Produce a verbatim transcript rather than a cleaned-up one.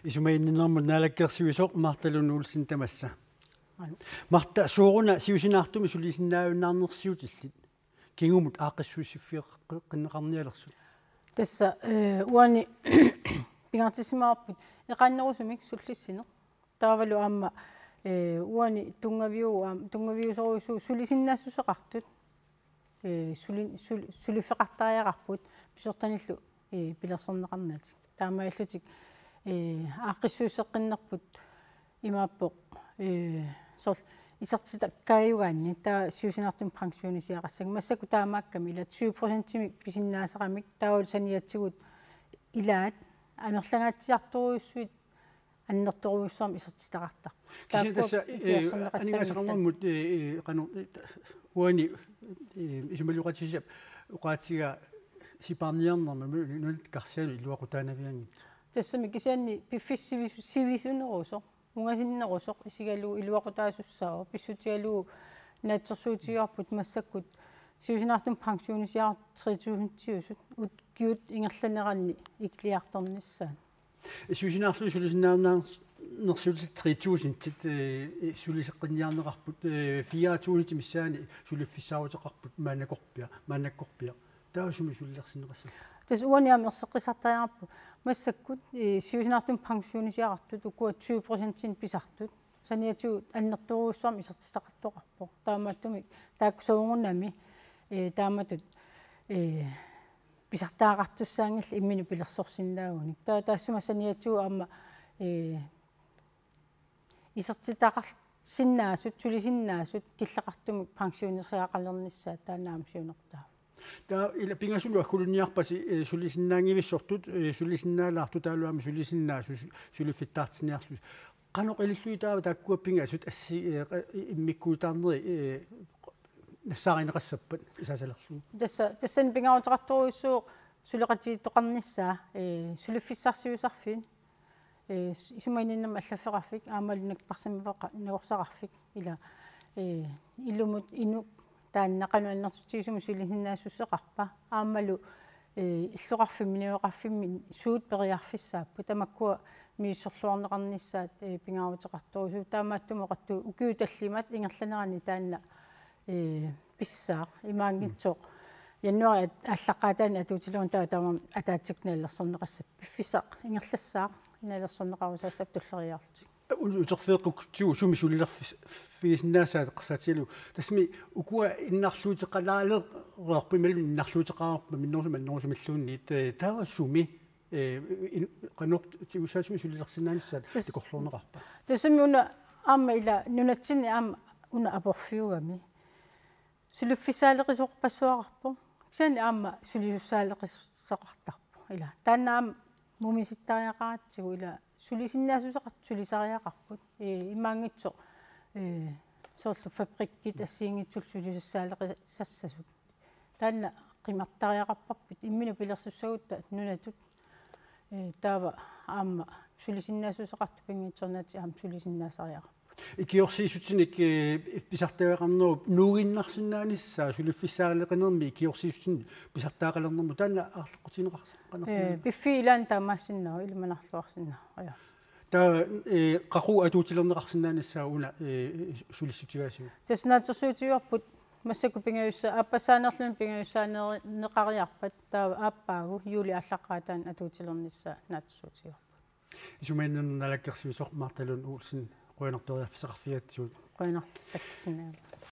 Isumaginninnermut naalakkersuisoq Martha Lund Olsen tamassa. Aap. Martha, sooruna siusinaartumik sulisinnaajunnaarnersiutillit? Kingumut aaqqissuussiffeqarnialersut? Tassa, eh, uani pingaartissimavarput eqaannerusumik sullissineq. Taavalu aamma, eh, uani tunngaviu-, aam-, tunngaviusorujussuuvoq sulisinnaassuseqartut. Eh, suli-, sul-, suliffeqartariaqarput pisortanillu, eh, pilersorneqarnatik. Taamaalillutik, eh, aaqqissuusseqqinnerput imaappoq, eh, soorlu isertitakkaajugaanni taava siusinaartumik pensionisiaqassaaq. Massakkut taamaakkami ila tyve procentimik pisinnaasaramik taavalu saniatigut ilaat amerlangaatsiartorujussuit annertoorujussuarmik isertitaqartarput. Kisianni tassa, eh, aningaasaqarnermut, eh, eh, qanoq, eh, uani, eh, isumalioqatigiissap oqaatigaa sipaarniarnermi nunat karsianut iluaqutaanavianngitsoq. Tassami kisianni piffissaq sivis-, sivisunerusoq, ungasinnerusoq isigalugu iluaqutaasussaavoq, pissutigalugu naatsorsuutigaarput massakkut siusinaartumik pensionisiaqartut tre tusindiusut, ukiut ingerlaneranni ikiliartornissaat. Siusinaarlugit sulisinnaajunnaarnersiutit tre tusindit, eh, suliseqqinniarneqarput, eh, fire tusind missaani suliffissaaruteqarput maannakorpiaq, maannakkorpiaq. Taava sumi sulilersinneqassapput? Tassa uani aamma erseqqissartariaqarpoq. Massakkut, eh, siusinaartumik pensionisiaqartut ukua tyve procentinik pisartut saniatigut annertoorujussuarmik isertitaqartoqarpoq. Taamaattumik taakku soorunami, eh, taamatut, eh, pisartagaqartussaanngillat imminut pilersorsinnaagunik. Taava taassuma saniatigut aamma, eh, isertitaqarsinnaasut, sulisinnaasut killeqartumik pensionisiaqalernissaat taanna aamma siunertaavoq. Taava ila pingasunut aggulunniarpasi, eh, sulisinnaanngivissortut, eh, sulisinnaalaartut taavalu aamma sulisinnaasut su-, suliffittaartinniarlutik. Qanoq ilillugit taava taakkua pingasut assi-, eh, qa-, immikkuutaarneri, eh, nassaarineqassappat isaasalerlugu? Tassa, tassani pingaaruteqartorujussuuvoq suleqatigiittoqarnissaa, eh, suliffissarsiuisarfiit, eh, isumaginninnermi allaffeqarfik, aammalu nakkarsimaveqa-, nakorsaqarfik, ila, eh, ilumut inuk taanna qanoq annertutigisumik sulisinnaassuseqarpa, aammalu, eh, illoqarfimmi, najugaqarfimmi suut periarfissaapput, tamakkua misissorluarneqarnissaat, eh, pingaaruteqartorujussuuvoq, taamaattumik oqartugut ukiut tallimat ingerlaneranni taanna, eh, pissaaq, imaanngitsoq. Januaari at-, aallaqqaataani atuutileruni taava tamarmik ataatsikkut nalilersorneqassapput. Piffissaq ingerlassaaq, nalilersorneqarusaassapput tulleriiaarlutik. Un-, uterfigeqqutsigu sumi sulilerfigisinnaassaat eqqarsaatigalugu. Tassami ukua innarluuteqalaalereerput imaluunniit innarluuteqareerput minnerusumik annerusumilluunniit, eh, taava sumi, eh, in-, qanoq tigussaasumik sulilersinnaanissaat. Tas-, takorloorneqarpa? Tassami una aamma ila nunatsinni aamma una aporfiugami. Suliffissaaleqisoqarpassuaqarpoq. Kisianni aamma sulisussaaleqisoqartarpoq. Ila. Taanna aamma mumisittariaqaratsigu ila sulisinnaassuseqartut sulisariaqarput. Eh, imaanngitsoq, eh, soorlu fabrikkit assigiinngitsullu sulisussaaleqisassasut. Taanna qimartariaqarparput. Imminut pilersussagutta nunatut. Eh, taava aamma sulisinnaassuseqartut pinngitsoornaatsut aamma sulisinnaasariaqarput. Ikiorsiissutinik, eh, pisartagaqarnerup nuuginnarsinnaanissaa suliffissaaleqinermi ikiorsiissutinik pisartagaqalernermut taanna aarleqqutigineqarsi-, qanersinnaanersoq? Eh, piffiit ilaanni taamaassinnaavoq, ilimanarluarsinnaavoq. Aja. Taava, eh, qaqugu atuutilerneqarsinnaanissaa una, eh, sulissutigaasiuk? Tassa naatsorsuutigaarput massakkut pingajussaa-, aappassaanerluni pingajussaaneri-, neqariarpat taava aappaagu juulip aallaqqaataani atuutilernissaa naatsorsuutigaarput. Isumaginninnermut naalakkersuisoq Martha Lund Olsen, qujanaq periarfissaqarfigigatsigut. Qujanaq takkussinnaagavit.